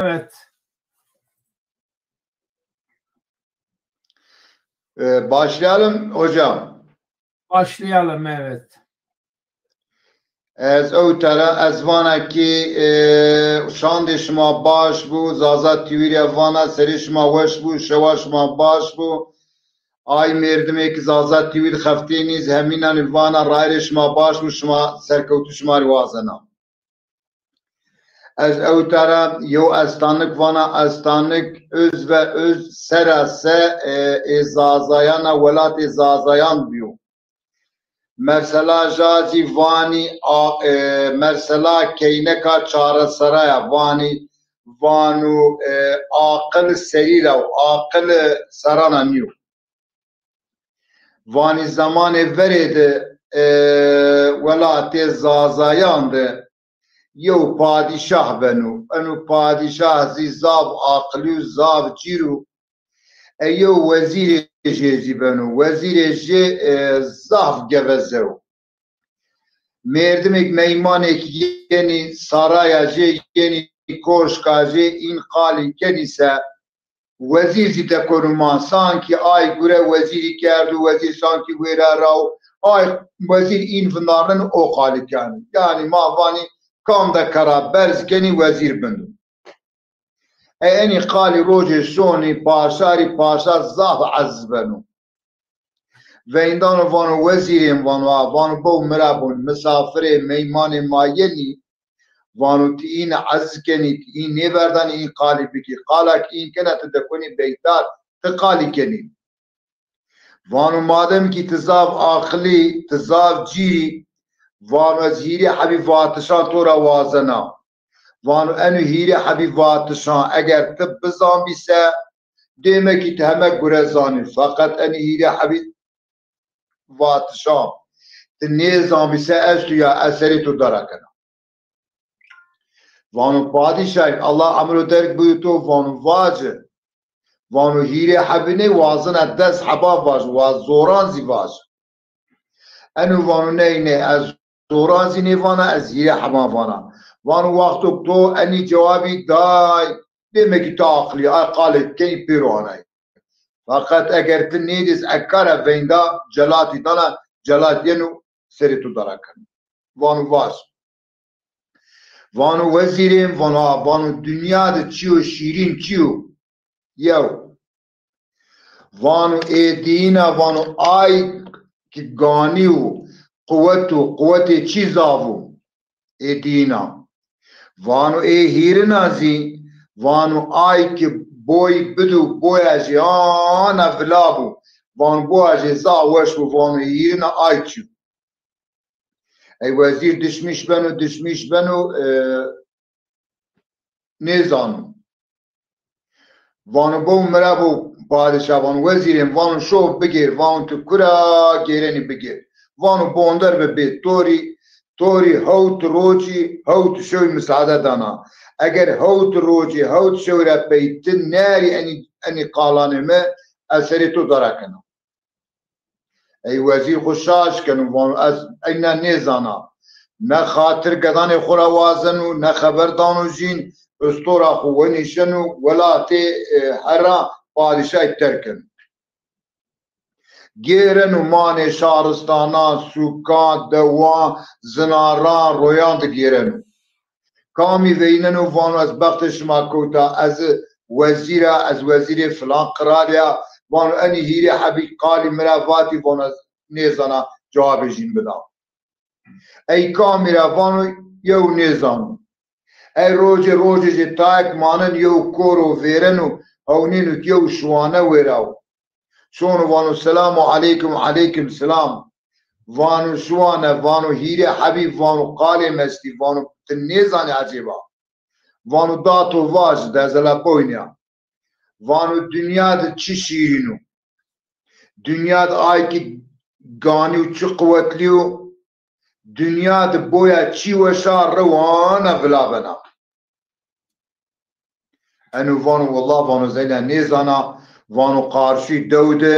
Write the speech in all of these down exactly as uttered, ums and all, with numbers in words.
Evet. Ee, başlayalım hocam. Başlayalım, evet. Ez ewtera ez vana ki e, şandê şima baş bû, Zaza T V rê vana serê şima weş bû, şewa şima baş bû. Ay merdimê ki Zaza T V di xeftê nîz hemînan vana rayirê şima baş bû, şima serkewtû şima rê wazena. Ez ewtara yew estanik vana, estanik öz ve öz sera se e, ê Zazayana welatê Zazayan biyo. Mersela ja zî vanî a, e, mersela keyneka çareseraya vanî vanu e, aqil serî ra û aqil serana nîyo. Vanî zemanê verê de e, welatê Zazayan de yew padîşah beno. Eno padîşah zî zaf aqilî û zaf cîr o. E yew wezîrê jê zî beno. Wezîrê jê e, zaf geveze o. Merdimêk meymanêk yenî saraya jê, yenî koşka jê, în qalî kenî se, wezîr zî dekonu ma, sankî ay gure wezîrî kerdu, wezîr sankî wêra ra û ay wezîr în vindarneno o qalî keno. Yanî ma vanî kam de kera berz kenî wezîr bindo. E, enî qalî rojê şonî paşa rî, paşa zaf eziz beno. Veyndano vano wezîrên vano a, vano bow mira bon, misafirê, meymanê ma yenî. Vano ti în eziz kenî, ti în nêverdanî în qalî bikî. Qala ki în kena ti dekonî beytar, ti qalî kenî. Vano madem ki ti zaf aqilî, ti zaf cîrî, vano ez hîrê hebî vatişan to ra wazena. Vano eno hîrê hebî vatişan eger ti bizanbî se, dême ki ti heme gure zanî. Feqet eno hîrê hebî vatişan ti nêzanbî se esto ya ez serê to dara kena. Vano padîşay, Allah emro derg biyo to, vano vaci. Vano hîrê hebî nê, wazena des heba vac, waz zoran zî vac. Eno vano ney ney, ez zoran zî nêvana, ez hîrê heban vana. Vano wexto to enî cewabî day, dême ki ti aqilî, ay qalê kenî pêro anay. Feqet eger ti nêdîs ekara veynda celatî dana, celat yeno serê to dara keno. Vano vac. Vano wezîrê, vano a, vano dinya de çîyo şîrîn çîyo? Yew. Vano ê dîna, vano ay ki ganî û quwet û quwetê çî zaf o. Ê dîna. Vano ê hîrina zî, vano ay ki boy bido boya jê ana vila bo. Vano boya jê zaf weş bo, vano hîrina ay çî yo. Ey wezîr dişmîş beno, dişmîş beno, e, nêzano. Vano bow mira bo padîşah, vano wezîrên, vano şo bigêr, vano ti kura gêrenî bigêr. Vano bonder bi bê torî, torî hewt rocî, hewt şewî misade dana. Eger hewt rocî, hewt şewî ra pey ti nerî enî, enî qalanê mi, ez serê to dara kena. Ey wezîr xwu şaş keno, vano ez eyna nêzana. Ne xatir gedanê xwu ra wazeno, ne xeber dano jîn, ustora xwu wenîşeno, welatê e, herra padîşay terg keno. Gêreno manê şaristanan, sûkan, dewan, zinaran, royan di gêreno. Kamî veyneno vano ez bextê şima kewta, ez wezîr a, ez wezîrê filan qiralî ya, vano enî hîrê hebî qalî mi ra vatî, vano ez nêzana cewabê jîn bida. Ey kamî ra vano yew nêzano. Ey rocê rocê jê tayek manen yew koro vêreno, hewnêno ki yew şiwane wêra wo. Şono vano selamu aleykum, aleykum selam. Vano şiwane, vano hîrê hebî, vano qalê mi estî, vano ti nêzanî ecêba. Vano da to vac, de ez hela boyne ya. Vano dinya de çi şîrîn o. Dinya de ay ki ganî û çi quwetlî yo. Dinya de boya çî weş a, rewana vila bena. Eno vano wela, vano ez eyna nêzana, vano qarşî dew de,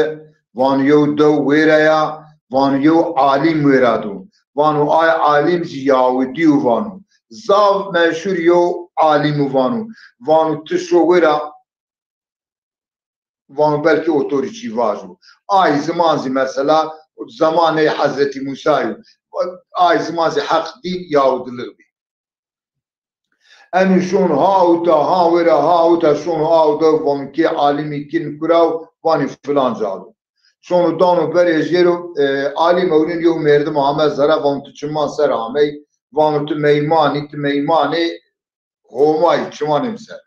vano yew dew wêra ya, vano yew alîm wêra do. Vano ay alîm zî Yahudî yo vano. Zaf meşhur yew alim û vano. Vano ti şo wêra, vano belkî otorî çî vajo. Ay ziman zî mesela zemanê Hezretî Musa yo. Ay ziman zî heq dîn yawdilix bî. Eno şono ha uta, ha wêra, ha uta şono awda, vano kê alimî kin kuraw, vanî filan ca do. Şono dano berê jêro, e, alim ewrin yew merdim ame zere, vano tu çiman ser amey, vano tu meymanî, tu meymanê Homayî, çimanê mi ser.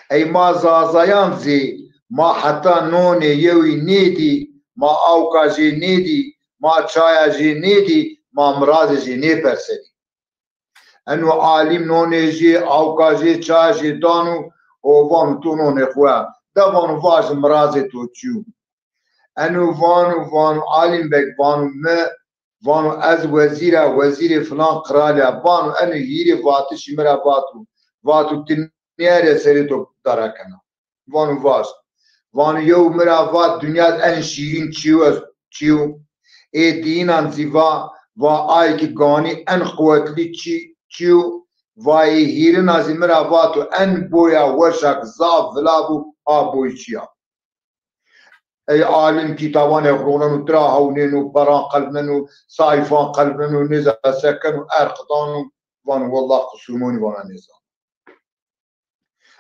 Ey ma Zazayan zî ma heta nonê yewî nêdî, ma awka jê nêdî, ma çaya jê nêdî, ma mirazê jê nêpersenî. Eno alim nonê jê, awka jê, çaya jê dano û vano to nonê xo ya. De vano vaje mirazê to çi yo? Eno vano, vano alim beg, vano mi, vano ez wezîr a, wezîrê filan qral a, vano eno hîrê vatişî mi ra vato, vato ti nêerê serê to dara kena. Vano vaj. Vano yew mi ra vat dinya de en şîrîn çîyo, çîyo. Ê dîyinan zî va, va ay ki ganî en quwetlî çî, çîyo. Va ê hîrina zî mi ra vato en boya weşa ki zaf vila bo, a boy çî ya. Ey alim kîtabanê xo roneno, tira hewnêno, peran qelbneno, sayfan qelbneno, nêza se keno, erq dano, vano welleh qisûrmonî vana nêzano.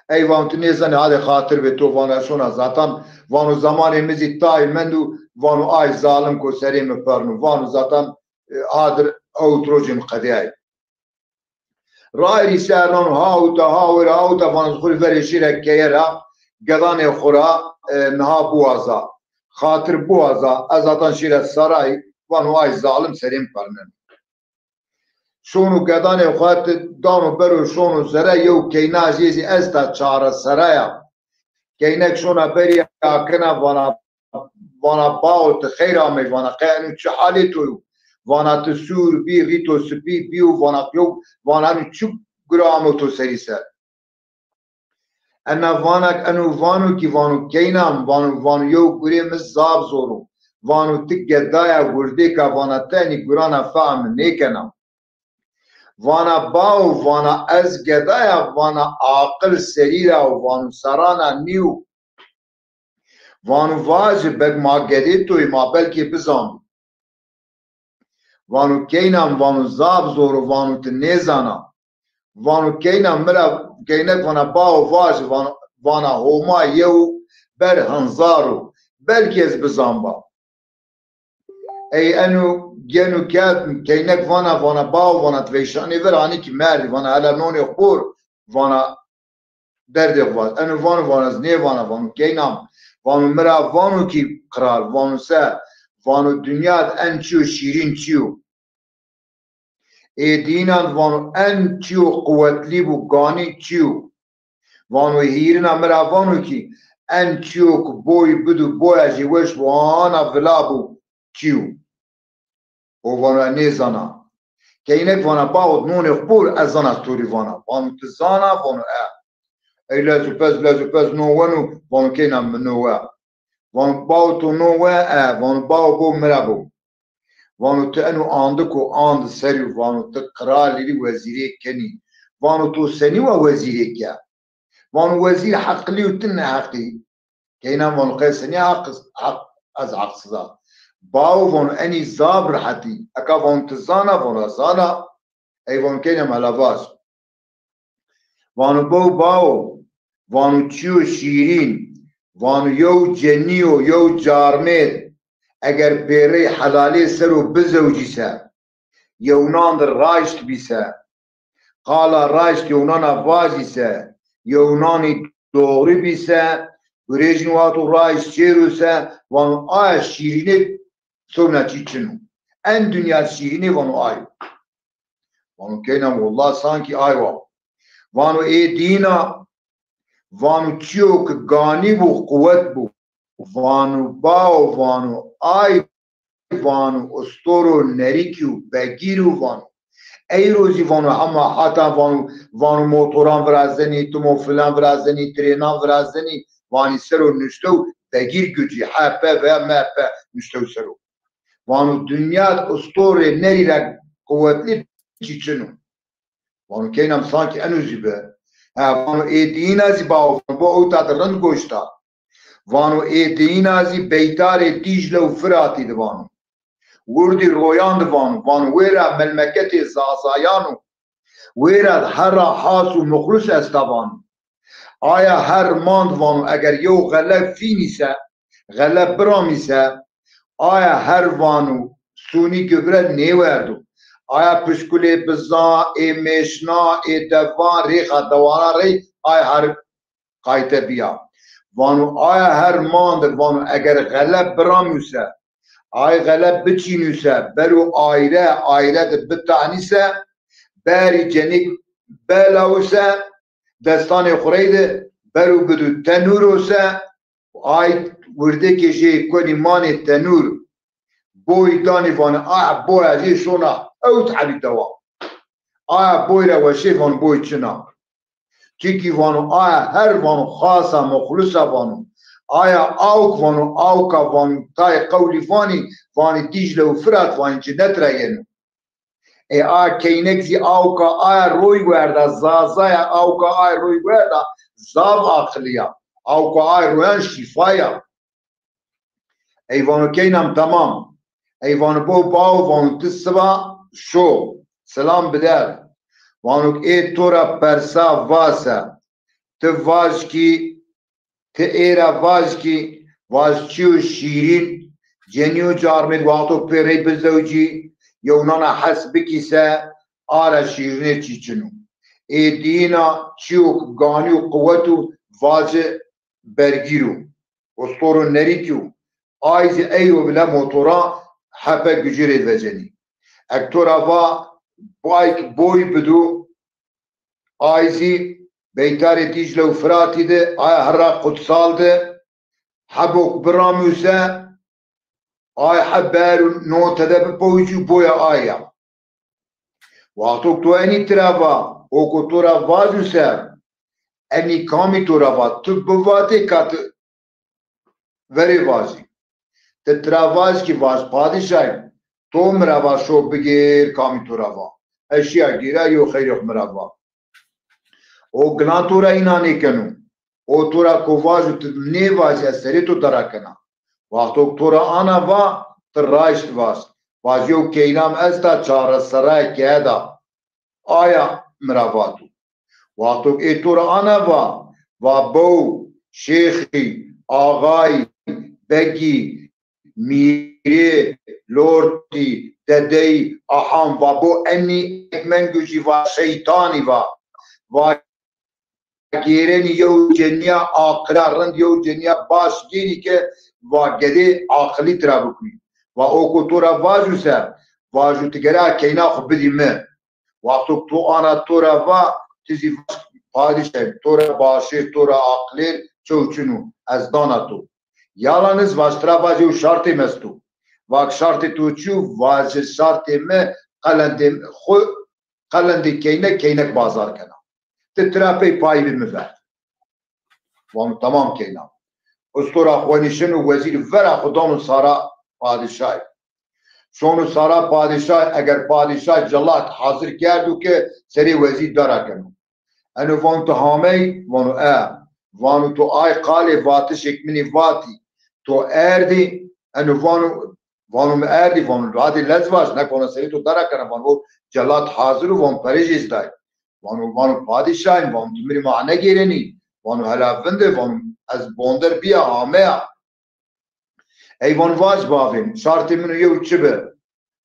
Ey vano ti nêzanî, hadê xatir bê to, vano ez şona zatan, vano zemanê mi zî tayê mendo, vano ay zalim ko serê mi perno, vano zatan, e, hadir ewt rojê mi qedeyay. Rayîrî ser nano ha uta, ha wêra, ha uta, vano xo rê verê şêra keye ra, gedanê xo ra, e, niha biwaza. Xatir biwaza, ez zatan şêra serayî, vano ay zalim serê mi perneno. Şono gedanê xo ti dano bero şono zere, yew keyna jê zî esta çareseraya. Keynek şona berî akena vana, vana bao ti xeyr amey, vana qey eno çi halê to yo? Vana ti sûr bî, rî to sipî bîyo, vana yew, vana eno çi gure amo to serî ser? Ena vana, eno vano kî vano keyna mi, vano, vano yew gurê mi zaf zor o. Vano ti gedaya wirdêk a, vana ti enî gurana fehm nêkena. Vana bao, vana ez gedaya, vana aqil serî ra o, vano serana nîyo. Vano vaje beg ma gedê to yê, ma belkê bizanbî. Vano keyna mi, vano zaf zor o, vano ti nêzana. Vano keyna mi ra, keynek vana bao vaje, vano, vana Homa yew ber hinzar o. Belkî ez bizanba. Ey eno geno kerd, keynek vana, vana bao, vana ti veyşanê ver, hanî kî merdî, vana hela nonê xo bor, vana derdê xo vat. Eno vano, vano ez nêvana, vano keyna mi. Vano mi ra vano kî qral, vano se, vano dinya de en çîyo şîrîn çîyo. Ê dînan vano en çîyo quwetlî bo, ganî çîyo. Vano hîrina mi ra vano kî en çîyo ki boy bido, boya jê weş bo, ana vila bo, çîyo. O vano ez nêzana. Keynek vana bao nonê xo bor, ez zana to rê vana. Vano ti zana, vano e. Ey lez û pez, lez û pez no weno, vano keyna mi no we. Vano bao to no we, e, vano bao bo mi ra bo. Vano ti eno andiko and serî, vano ti qralî rî wezîrê kenî. Vano to senî wa wezîrê ke? Vano wezîr heqlî û ti neheqî. Keyna vano qey senî heq, heq, ez heqsiz a? Bao vano enî zaf rehetî. Eka vano ti zana, vano ez zana. Ey vano keyna mi hela vaj. Vano bo bao, vano çîyo şîrîn, vano yew cenîyo, yew carmêr, eger pêrey helalê ser o bizewcî se, yewnan de raşt bî se, qala raşt yewnana vajî se, yewnanî doğrî bî se, gurejîn wato raşt şêro se, vano aya şîrînê sewna çî çin o. En dinya şîrînê vano ay o. Vano keyna mi, wullah sankî ay wa. Vano ê dîna, vano çîyo ki ganî bo, quwet bo. Vano bao, vano ay, vano ustoro nerîkî û begîr o vano. Eyro zî vano hema hata vano, vano motoran virazenî, timo filan virazenî, trênan virazenî, vanî ser o nuştew begîr gucî, H P veya M P nuştew ser o. Vano dinya de ustorê nerî ra quwetlî çî çin o. Vano keyna mi sankî eno zî bi. Ha, vano ê diyîna zî bawo, vano bo ewta de rind goş da. Vano ê diyîna zî beytarê Dîcle û Firatî de vano. Wirdî royan de vano. Vano wêra melmeketê Zazayan o. Wêra de herra has û muxlis esta vano. Aya her mand vano eger yew xele fînî se, xele biramî se, aya her vano sûnî gubre nêwerdo. Aya pişkulê bizan, ê mêşna, ê devan, rêxa dewana rey aya her qayte bîya. Vano aya her mande vano eger xele biramî se, ay xele biçînî se, bero ayre, ayre de bitahnî se, berî cenîk belawi se, destanê xo rey de bero bidu tenûro se, ay wirdekê jê konî manê tenûr, boy danî vanê, aya boya jê şona ewt hebî dewa. Aya boy ra weşê vano boy çin a. Çikî vano aya her vano xasa muxlisa vano. Aya awk vano awka vano tayê qewlî vanî, vanî Dîcle û Firat vanî cinet ra yeno. Ê a keynek zî awka aya roy werda, Zazaya awka aya roy werda, zaf aqilî ya. Awka aya royan şîfa ya. Ey vano keynam temam. Ey vano bo bawo vano ti siba şo. Selam bider. Vano ê to ra persa vase. Ti vaj kî, ti ê ra vaj kî, vaj çîyo şîrîn, cenîyo carmêd wexto pê rey bizewcî, yewnana hes bikî se, a ra şîrînê çî çin o. Ê diyîna çîyo ganî û quwet û vaci bergîr o. Ostoro nerîkî yo. Ay zî eyro bile motora hepe gucî rê vecenî. Ek to ra va bayk boy bido, ay zî beytarê Dîcle û Firatî de, aya herra qutsal de, hebok biramî se, ay heb ber û no tede bipewicî boya ay ya. Wexto to enî tira va, o ko to ra vacu se, enî kamî to ra va, tu bivatê ka ti verê vacî. Ti tira vac kî vac padîşay, to mi ra va şo bigêr kamî to ra va. Ez şîya gêra yo xeyrê xo mi ra va. O gina to ra îna nêkeno. O to ra ko vajo ti nêvajî ez serê to dera kena. Wexto to ra ana va ti raşt vaj. Vaj yew keynam esta çarreserayê keye da. Aya mi ra vato. Wexto ê to ra ana va, va bew, şêxî, axayî, begî, mîrê, lortî, dedeyî, aham, va bo enî ekmen gucî va şeytanî va. Va gêrenî yew cenîya aqila rind, yew cenîya baş gêrî ke va gedê aqilî tira bikuyî. Va o ko to ra vacu se, vacu ti gere a keyna xo bidî mi. Wexto to ana to ra va, ti zî vaj padîşay, to ra başêr, to ra aqilêr çew çin o, ez dana to. Yalaniz vaj tira vajê û şartê mi esto. Vak şartê to çi yo? Vajê şartê mi qelendê xo, qelendê keynek, keynek bazar kena. Ti tira pey payî bi mi ver. Vano tamam keyna. Ustora xwenî şino wezîr vera xo dano sara padîşay. Şono sara padîşay, eger padîşay celat hazir kerdo ke serê wezîr dara keno. Eno vano tu hamey? Vano e. Vano tu ay qalê vatişêk minî vatî, tu erdî? Eno vano, vano mi erdî, vano radê lez vaj, nek vano serê tu dara kena, vano celat hazir o, vano perê jê zî day. Vano, vano padîşayîn, vano tu mi rê ma negêrenî, vano hela vinde, vano ez bonder bîya, ameya. Ey vano vac bavê mi, şartê min o yew çi bi?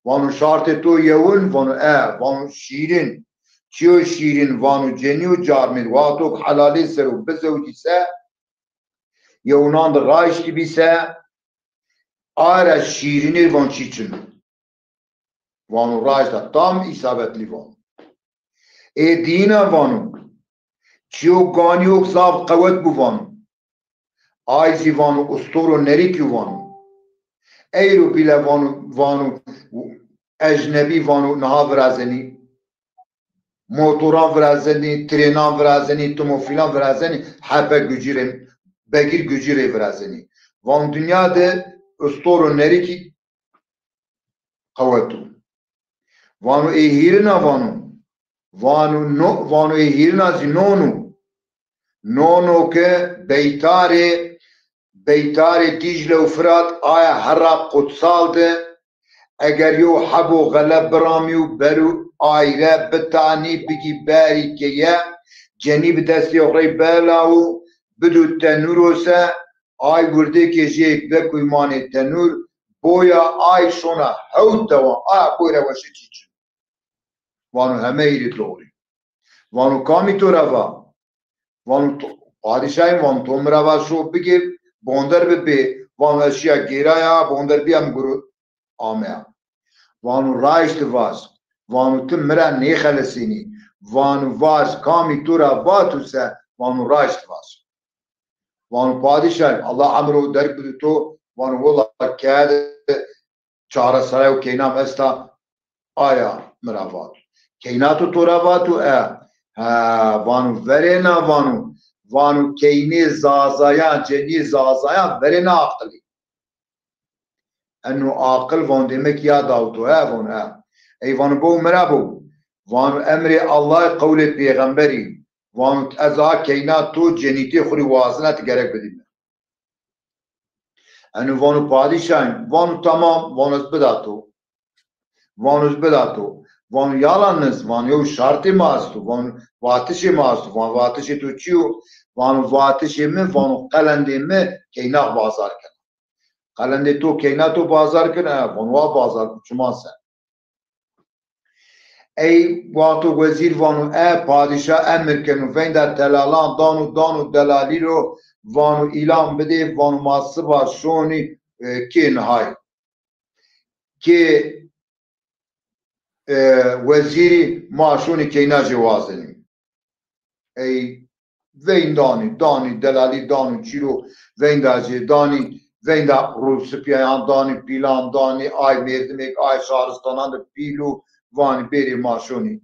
Vano şartê to yewin? Vano e. Vano şîrin. Çi yo şîrin? Vano cenî û carmêd wexto ke helalê ser o bizewcî se, yewnan de raştî bî se, a ra şîrinê van çî çin o. Vano raşt a, tam îsabetlî vano. Ê diyîna vano, çîyo ganîyo zaf qewet bû vano. Ay zî vano ustoro nerîkî vano. Eyro bîle vano, vano ecnebî vano niha virazenî. Motoran virazenî, trênan virazenî, timofîlan virazenî, hepe gucîrê, begîr gucîrê virazenî. Vano dinya de ustoro nerîkî qewet o. Vano ê hîrina vano. Vano, no, vano ê hîrina zî non o. Non o ke beytarê, beytarê Dîcle û Firat aya herra qutsal de, eger yew hebo xele biramîyo, bero ayre bitanî, bigî berî keye, cenî bi destê xo rey belawo, bido tenûro se, ay wirdêkê jê vekuy manê tenûr, boya ay şona hewt dewan, aya boy ra weşe çî çin. Vano heme hîrê doğrî. Vano kamî to ra va? Vano to, padîşahî, vano to mi ra va şo bigêr, bonder bibê. Vano ez şîya gêraya, bonder bîya, mi guro ameya. Vano raşt vaj. Vano ti mi ra nêxelesênî. Vano vaj, kamî to ra vato se, vano raşt vaj. Vano padîşahî, Allah emro derg bido to, vano wela keye de çareserayê û keyna mi esta, aya mi ra vato. Keyna to to ra vato? E. Ha, vano verêna, vano, vano keynê Zazayan, cenîyê Zazayan verêna aqilî. Eno aqil, vano demek ya daw to, he, vano, he. Ey vano bo mi ra bo. Vano emrê Allahî, qewlê pêxemberî. Vano ez a keyna to cenîtê xo rê wazena, ti gerek bidî mi. Eno vano padîşahî, vano tamam, vano ez bida to. Vano ez bida to. Vano yalaniz, vano yew şartê ma esto, vano vatişê ma esto, vano vatişê to çi yo? Vano vatişê mi, vano qelendê mi keynax bazar kena. Qelendê to keyna to bazar kena? Vano wa bazar ku, çiman se. Ey wexto wezîr vano, e, padîşa emir keno, veynda telalan dano, dano delalî ro, vano îlan bidê, vano ma siba şonî, e, kê nihay. Kê, e, wezîrî, ma şonî keyna jê wazenî. Ey veyn danî, danî, delalî dano, çîro veynda jê danî, veynda rûsipîyayan danî, pîlan danî, ay mêrdimêk, ay şaristanan de pîl û vanî bêrê ma şonî.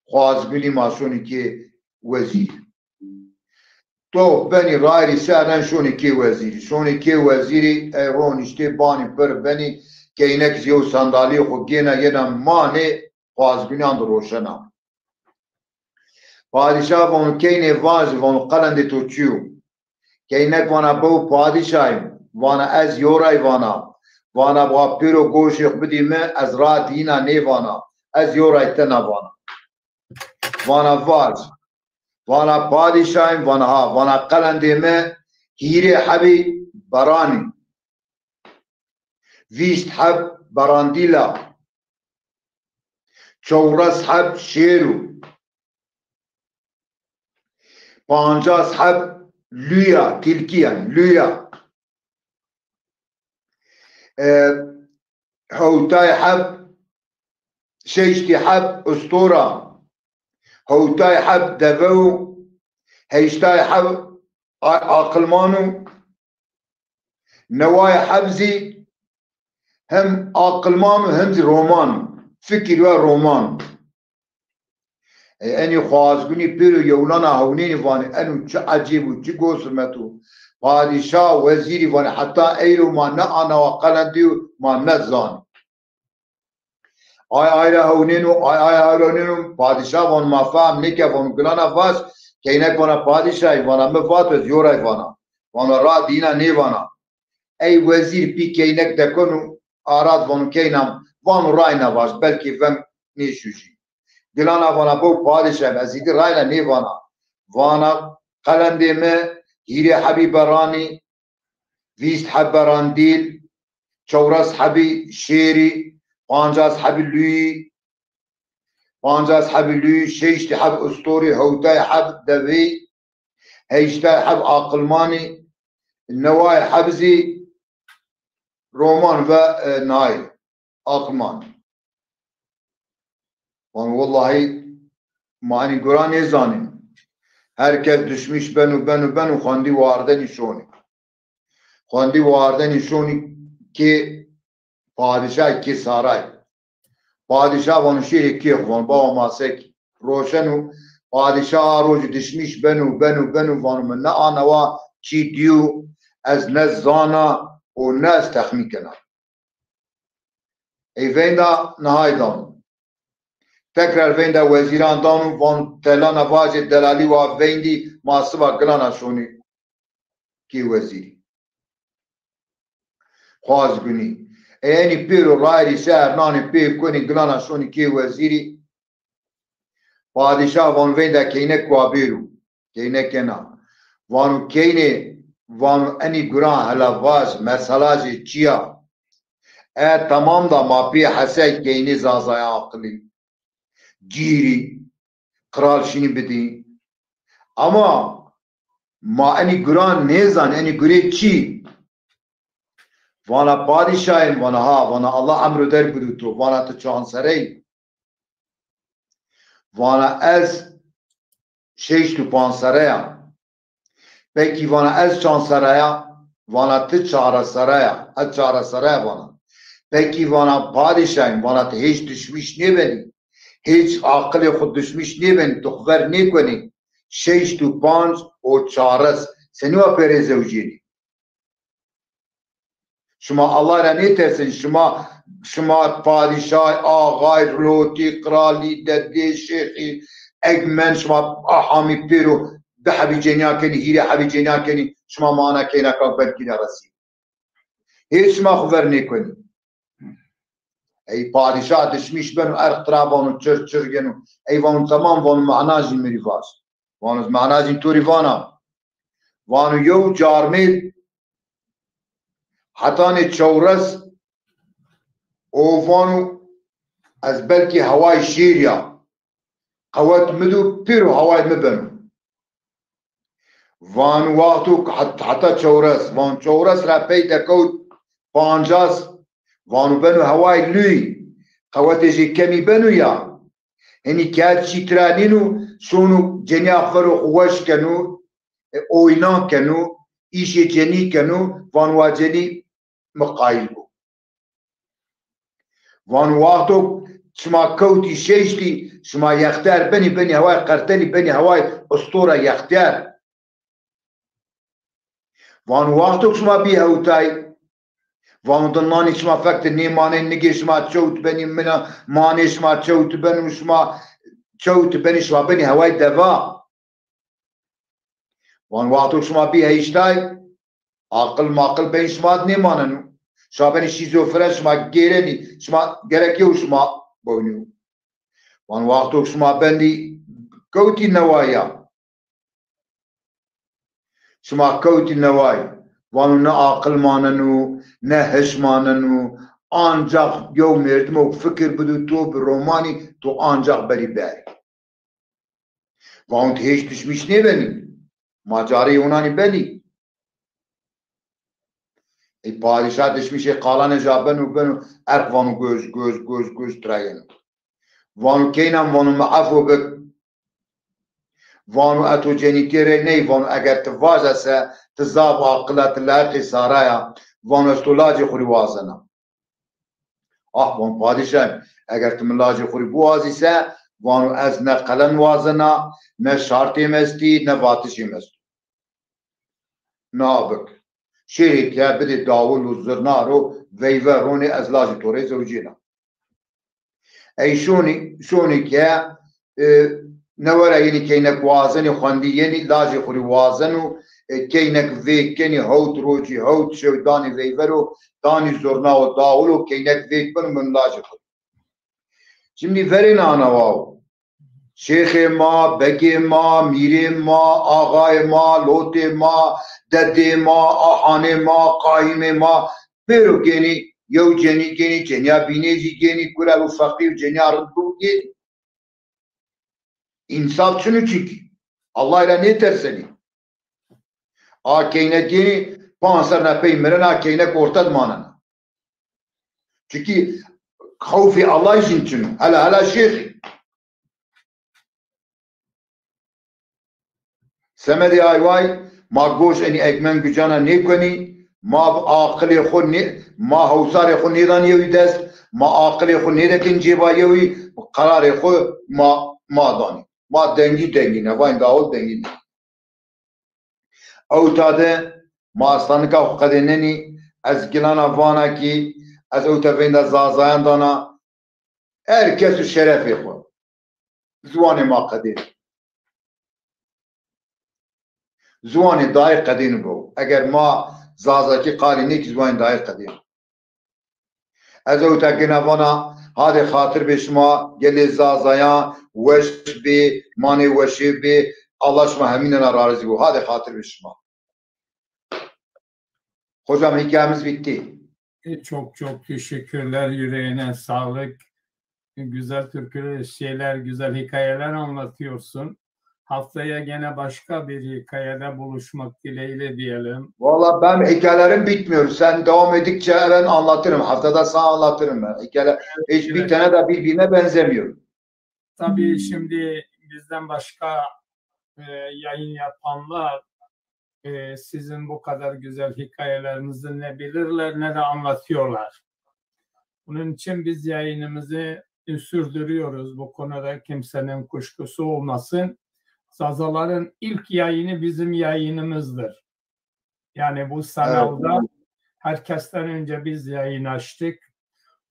Xwazgunî ma şonî kê wezîrî. To benî rayîrî serden şonî kê wezîrî. Şonî kê wezîrî, ey ronîştê banî pir benî, keynek zî yew sandalîyê xo gêna yena manê xwazgunîyan de roşena. Padîşa vano, keynê vajî, vano qelendê to çi yo? Keynek vana, bew padîşayî, vana ez yoray vana. Vana wa pêro goşê xo bidî mi, ez ra dîna nêvana. Ez yoray tena vana. Vana vaj. Vana padîşayî, vana ha, vana qelendê mi hîrê hebî beranî. Vîst heb berandîla, çewres heb şêr û pancas heb lûya, tilkî yanî, lûya. E, hewtay heb, şeştî heb ustora, hewtay heb deve û heştay heb a-, aqilman û neway heb zî hem aqilman û hem zî roman, fikir ve roman. E, enî xwazgunî pêro yewlana hewnênî vanî, eno çi ecêb û çi gosimet o. Padîşa, wezîrî vanî, heta eyro ma neanawa qelendî û ma nezanî. Ay ay ra hewnêno, ay ay ra hewnêno, padîşa vano ma fehm nêke, vano gilana vaj, keynek vana padîşayî, vana mi vato ez yoray vana. Vano ra dîna nêvana. Ey wezîr pî keynek dekeno, arad vano keynam, vano rayna vaj, belkî veng nêşujî. Gilana vana bew padîşayî, ez îdî rayna nêvana. Vana qelendê mi hîrê hebî beranî, vîst heb berandîl, çewres hebî şêrî, pancas hebî lûyî, pancas hebî lûyî, şeştî heb ustorî, hewtay heb devî, heştay heb aqilmanî, neway heb zî roman ve, e, nayî, aqilman. Vano wellahî ma enî gura nêzanîn. Her kes dişmîş beno, beno, beno, xwendî wardenî şonî. Xwendî wardenî şonî kê padîşay, kê saray. Padîşa vano şêrê kê xo, vano bawa ma sekî. Roşeno, padîşa a rojî dişmîş beno, beno, beno, vano mi neanawa çî dîyo, ez ne zana û ne ez texmîn kena. Ey veynda nihay dano. Tekrar veyndî wezîran dano, vano telana vajê delalî wa veyndî, ma siba gilana şonî kê wezîrî. Xwaz gunî. Ê enî pêro rayirî şehr nanê pê konî gilana şonî kê wezîrî. Padîşah vano veyndî keynek wa bêro. Keynek ena. Vano keynê, vano enî guran hela vaj, mesela jê çi ya? E, tamam da ma pê hesey keynê zazaya aqilî. Cîrî, qral şinî bidî. Ama ma enî guran nêzan, enî gurê çi? Vana padîşayên, vana ha, vana Allah emro der bido to, vana ti çand serre yî? Vana ez şeşt û panc serre ya. Pekî vana ez çand serre ya? Vana ti çare serre ya, ez çare serre ya vana. Pekî vana padîşayên, vana ti hêç dişmîş nêbenî, hêç aqilê xwu dişmîş nêbenî, ti xwu ver nêkonî, şeşt û panc û çares, senî wa pê rê zewcîyenî? Şima Allah ra nêtersên? Şima, şima padîşay, axay, lotî, qralî, dedê, şêxî, egmen, şima ahamî pêro di hebî cênîya kenî, hîrê hebî cênîya kenî, şima mana keyna ka ber gîna resî. Hêç şima xwu ver nêkonî. Ey padîşah dişmîş beno, erq tira vano, çir çir geno. Ey vano tamam, vano mana jî mi rî vaj. Vano mana jî to rî vana. Vano yew carmêl hetanê çewres û vano ez belkî hewayê şêr ya. Qewet mi do pêro hewayê mi beno. Vano wexto ke het-, heta çewres, vano çewres ra pey de kewt pancas, vano beno hewayê lûyî, qewetê jê kemî beno ya. Hinî kerd çî tira nîno, şono cenîya xwu vero xwu weş keno, e, oynan keno, îşê cenî keno, vano wa cenî mi qayîl bo. Vano wexto şima kewtî şeştî, şima yextiyar benî, benî hewayê qertelî, benî hewayê ustora yextiyar. Vano wexto şima bî hewtay, vano di nanê şima fek de nêmanê, nigê şima çewt benî, mina manê şima çewt beno, şima çewt benî, şima benî hewayê deva. Van wexto şima bî heyştay, aqil maqil beyn şima di nêmaneno. Şima benî şîzofren, şima gêrenî, şima gerek yew şima boynî. Van wexto şima bendî kewtî newaya. Şima kewtî neway. Vano ne aqil maneno, ne hiş maneno. Ancax yew merdimo fikir bido to bi romanî, to ancax berî berî. Vano ti hêç dişmîş nêbenî. Ma carê Yunanî benî. Ey padîşa dişmîşê qalanê ja beno, beno, erq vano goz, goz, goz, goz tira yeno. Vano keynan, vano mi efo bik. Vano ez to cenîtîye rê ney, vano eger ti vaja se, ti zaf aqil a, ti layiqê sara ya, vano ez to lacê xwu rê wazena. Ah, van padîşayên, eger ti mi lacê xwu rê biwazî se, vano ez ne qelen wazena, ne şartêm estî, ne vatişêm esto. Na bik. Şêrê ke bidê dawul û zirna ro, veyve ronê, ez lajê to rê zewcêna. Ey şonî, şonî ke, e, newera yenî keynek wazenî, xwendî yenî, lajê xwu rê wazeno, e, keynek vêk kenî, hewt rocî, hewt şew danî veyver o, danî zurna û dawul o, keynek vêk beno, beno lajê xwu rê. Şimdi verên ana wa o. Şêxê ma, begê ma, mîrê ma, axayê ma, lotê ma, dedê ma, ahanê ma, qayîmê ma, pêro gênî, yew cenî gênî, cenîya bînê zî gênî, kura û feqîr, cenîya rind bû gênî. Însaf çin o çikî. Allah ra nêtersenî. A keynek gênî, panc serre pey mirin, a keynek orte de manena. Çikî xewfê Allah jîn çin o. Hela hela şêxî. Semedê ay way, ma goş enî egmen gucana nêkonî, ma bi aqilê xwu nê, ma hewsarê xwu nêdanî yewî dest, ma aqilê xwu nêdekin cêba yewî, qerarê xwu ma, ma danî. Ma dengî dengî ne, vayên dawul dengî ne. Ewta de ma aslanika xwu qedênenî, ez gilana vana kî, ez ewta veynda zazayan dana, her kes û şerefê xwu. ziwanê ma qedên. Ziwanê dayê qedên bo. Eger ma zazakî qalî nêkî ziwanê dayê qedên. Ez ewta gina vana, hadê xatir bê şima, gelê zazayan weş bê, manê weşê bê, Allah şima hemînena razî bo. Hadê xatir bê şima. Hocam, hikayemiz bitti. E, çok çok teşekkürler, yüreğine sağlık. Güzel türkü şeyler, güzel hikayeler anlatıyorsun. Haftaya gene başka bir hikayede buluşmak dileğiyle diyelim. Valla ben hikayelerim bitmiyor. Sen devam ettikçe ben anlatırım. Haftada sana anlatırım ben. Hikayeler hiç bir tane de birbirine benzemiyor. Tabii şimdi bizden başka e, yayın yapanlar e, sizin bu kadar güzel hikayelerinizi ne bilirler ne de anlatıyorlar. Bunun için biz yayınımızı sürdürüyoruz. Bu konuda kimsenin kuşkusu olmasın. Zazaların ilk yayını bizim yayınımızdır. Yani bu sanalda herkesten önce biz yayın açtık.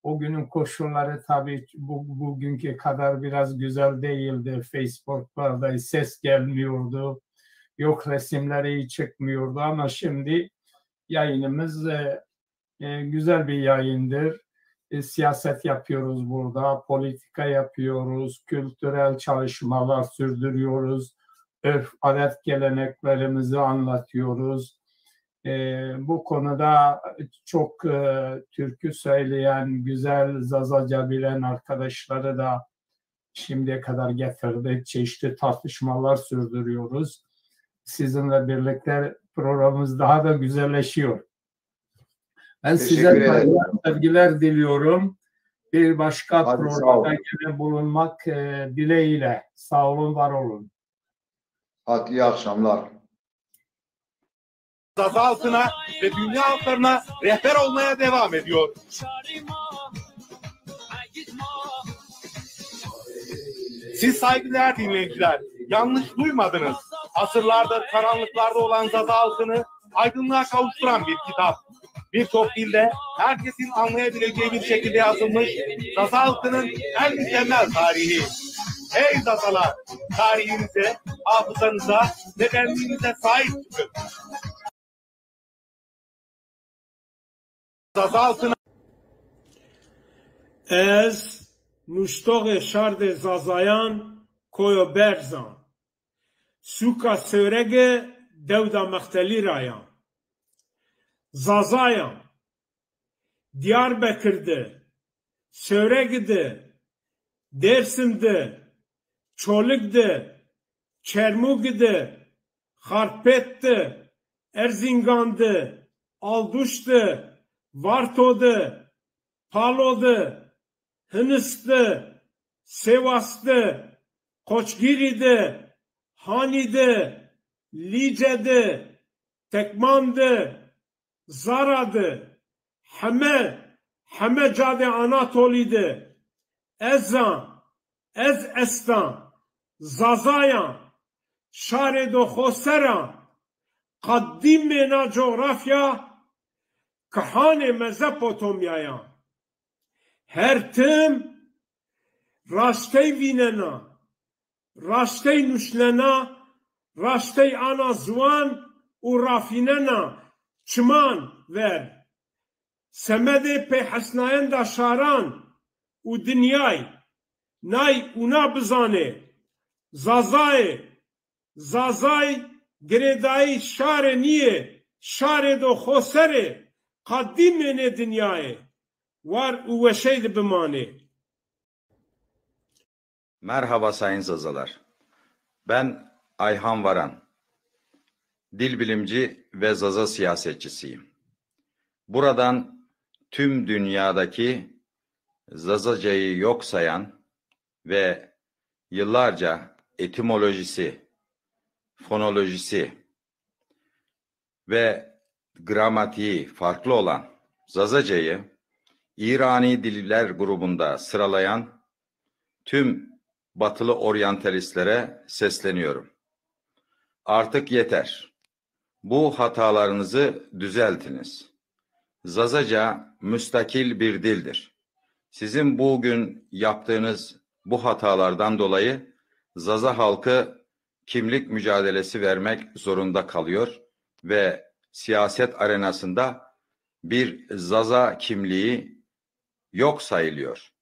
O günün koşulları tabii bu, bugünkü kadar biraz güzel değildi. Facebook'larda ses gelmiyordu. Yok, resimleri iyi çıkmıyordu ama şimdi yayınımız e, e, güzel bir yayındır. E, siyaset yapıyoruz burada, politika yapıyoruz, kültürel çalışmalar sürdürüyoruz, örf, adet geleneklerimizi anlatıyoruz. E, bu konuda çok e, türkü söyleyen, güzel Zazaca bilen arkadaşları da şimdiye kadar getirdi. Çeşitli tartışmalar sürdürüyoruz. Sizinle birlikte programımız daha da güzelleşiyor. Ben size saygılar, sevgiler diliyorum. Bir başka programda yine bulunmak e, dileğiyle. Sağ olun, var olun. Hadi iyi akşamlar. Zaza halkına ve dünya halklarına rehber olmaya devam ediyor. Siz saygıdeğer dinleyiciler, yanlış duymadınız. Asırlardır karanlıklarda olan Zaza halkını aydınlığa kavuşturan bir kitap. Birçok dilde herkesin anlayabileceği bir şekilde yazılmış Zaza halkının en mükemmel tarihi. Hey Zazalar, tarihinize, hafızanıza ve benliğinize sahip çıkın. Zaza halkına Ez nuştoxê şardê Zazayan Koyo Berz a. Sûka Sêwregi dewda Mextelî ra ya. Zazayan Diyarbekir de, Sêwregi de, Dêrsim de, Çolig de, Çermûgi de, Xarpêt de, Erzîngan de, Alduş de, Varto de, Palo de, Hinis de, Sêwas de, Qoçgîrî de, Hanî de, Lîce de, Tekman de, Zara de, heme, heme cadê Anatolî de ez a, ez esta, Zaza ya, şarê do xo ser a, qedîmê na cografya, kihanê Mezopotamya ya. Her tim raştey vînena, raştey nuşnena, raştey ana ziwan û rafînena çiman ver. Semedê pêhesnayenda şaran û dinyay nay ûna bizanê. Zazayê, Zazay girêdayî şarê nîyê, şarê do xoserê, qedîmênê dinyayê. War û weşey de bimanê. Merhaba sayın Zazalar. Ben Ayhan Varan. Dil bilimci ve Zaza siyasetçisiyim. Buradan tüm dünyadaki Zazacayı yok sayan ve yıllarca etimolojisi, fonolojisi ve gramatiği farklı olan Zazacayı İrani diller grubunda sıralayan tüm batılı oryantalistlere sesleniyorum. Artık yeter. Bu hatalarınızı düzeltiniz. Zazaca müstakil bir dildir. Sizin bugün yaptığınız bu hatalardan dolayı Zaza halkı kimlik mücadelesi vermek zorunda kalıyor ve siyaset arenasında bir Zaza kimliği yok sayılıyor.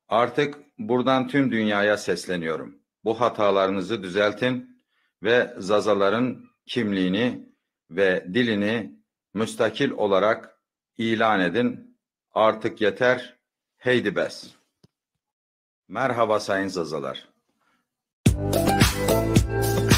Artık buradan tüm dünyaya sesleniyorum. Bu hatalarınızı düzeltin ve Zazaların kimliğini ve dilini müstakil olarak ilan edin. Artık yeter. Heydi bes. Merhaba sayın Zazalar.